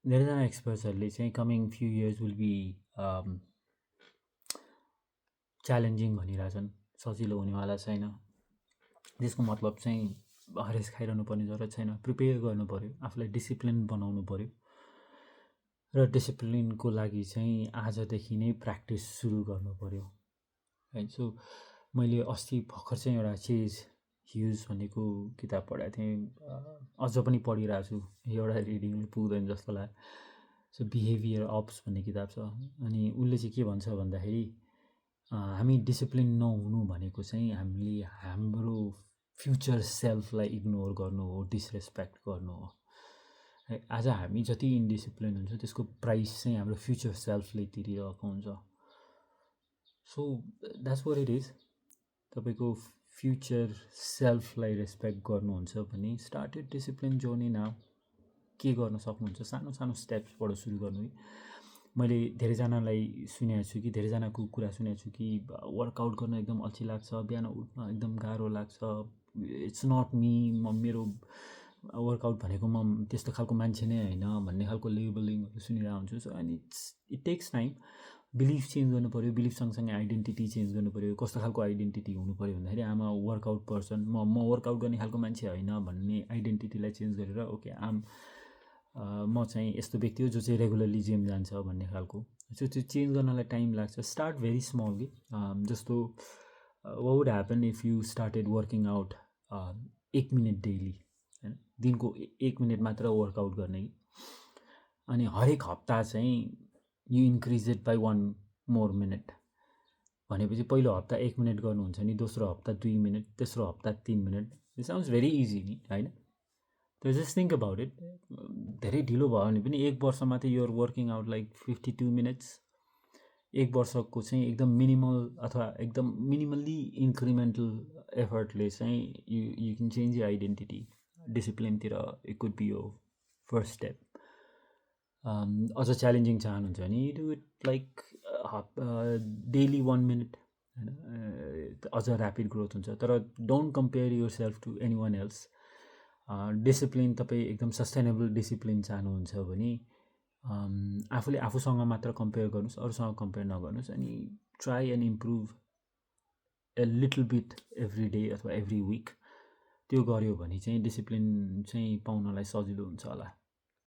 धेरैजना एक्सपर्ट्सहरूले चाहिँ coming few years will be challenging भनिरहेछन्, सजिलो हुनेवाला छैन। त्यसको मतलब चाहिँ हरेस खाइरहनु पर्ने जरुरत छैन, प्रिपेयर गर्नु पऱ्यो, आफूलाई डिसिप्लिन बनाउनु पऱ्यो र डिसिप्लिनको लागि चाहिँ आजदेखि नै प्र्याक्टिस सुरु गर्नु पऱ्यो है। सो मैले अस्ति भर्खर चाहिँ एउटा चेज ह्युज भन्नेको किताब पढाएको थिएँ, अझ पनि पढिरहेको छु, एउटा रिडिङले पुग्दैन जस्तो लाग्यो। सो बिहेभियर अप्स भन्ने किताब छ, अनि उसले चाहिँ के भन्छ भन्दाखेरि हामी डिसिप्लिन नहुनु भनेको चाहिँ हामीले हाम्रो फ्युचर सेल्फलाई इग्नोर गर्नु हो, डिसरेस्पेक्ट गर्नु हो है। आज हामी जति इन्डिसिप्लिन हुन्छ त्यसको प्राइस चाहिँ हाम्रो फ्युचर सेल्फले तिरिरहेको हुन्छ। So that's what it is. तपाईँको फ्युचर सेल्फलाई रेस्पेक्ट गर्नुहुन्छ भने स्टार्टेड डिसिप्लिन जर्नी नाउ। के गर्न सक्नुहुन्छ, सानो सानो स्टेप्सबाट सुरु गर्नु है। मैले धेरैजनालाई सुनेको छु कि धेरैजनाको कुरा सुनेको छु कि वर्कआउट गर्न एकदम अल्छी लाग्छ, बिहान उठ्न एकदम गाह्रो लाग्छ, इट्स नट मी, मेरो वर्कआउट भनेको म त्यस्तो खालको मान्छे नै होइन भन्ने खालको लेबलिङहरू सुनिरहेको हुन्छु। So and it takes time. Belief change गर्नु पऱ्यो, बिलिफ सँगसँगै आइडेन्टिटी चेन्ज गर्नु पऱ्यो। कस्तो खालको आइडेन्टिटी हुनु पऱ्यो भन्दाखेरि आम वर्कआउट पर्सन, म वर्कआउट गर्ने खालको मान्छे होइन भन्ने आइडेन्टिटीलाई चेन्ज गरेर ओके म चाहिँ यस्तो व्यक्ति हो जो चाहिँ रेगुलरली जिम जान्छ भन्ने खालको। सो त्यो चेन्ज गर्नलाई टाइम लाग्छ। स्टार्ट भेरी स्मल कि जस्तो what would happen if you started working out 1 minute daily हैन, दिनको 1 मिनट मात्र वर्कआउट गर्ने कि, अनि हरेक हप्ता चाहिँ you increase it by 1 more minute भनेपछि पहिलो हप्ता 1 मिनट गर्नुहुन्छ नि, दोस्रो हप्ता 2 मिनट, तेस्रो हप्ता 3 minute. It sounds very easy नि होइन। तर जस्ट थिङ्क अबाउट इट, धेरै ढिलो भयो भने पनि 1 वर्षमा त you're working out like 52 minutes. 1 वर्षको चाहिँ एकदम मिनिमल अथवा एकदम मिनिमल्ली इन्क्रिमेन्टल एफर्टले चाहिँ you can change your identity. डिसिप्लिनतिर इट कुड बी यो फर्स्ट स्टेप। अझ च्यालेन्जिङ चाहनुहुन्छ भने do it like daily 1 minute होइन, अझ ऱ्यापिड ग्रोथ हुन्छ। तर don't compare yourself to anyone else. Discipline तपाईँ एकदम सस्टेनेबल डिसिप्लिन चाहनुहुन्छ भने आफूले आफूसँग मात्र कम्पेयर गर्नुहोस्, अरूसँग कम्पेयर नगर्नुहोस्, अनि try and improve a little beet every day अथवा एभ्री विक। त्यो गऱ्यो भने चाहिँ डिसिप्लिन चाहिँ पाउनलाई सजिलो हुन्छ होला।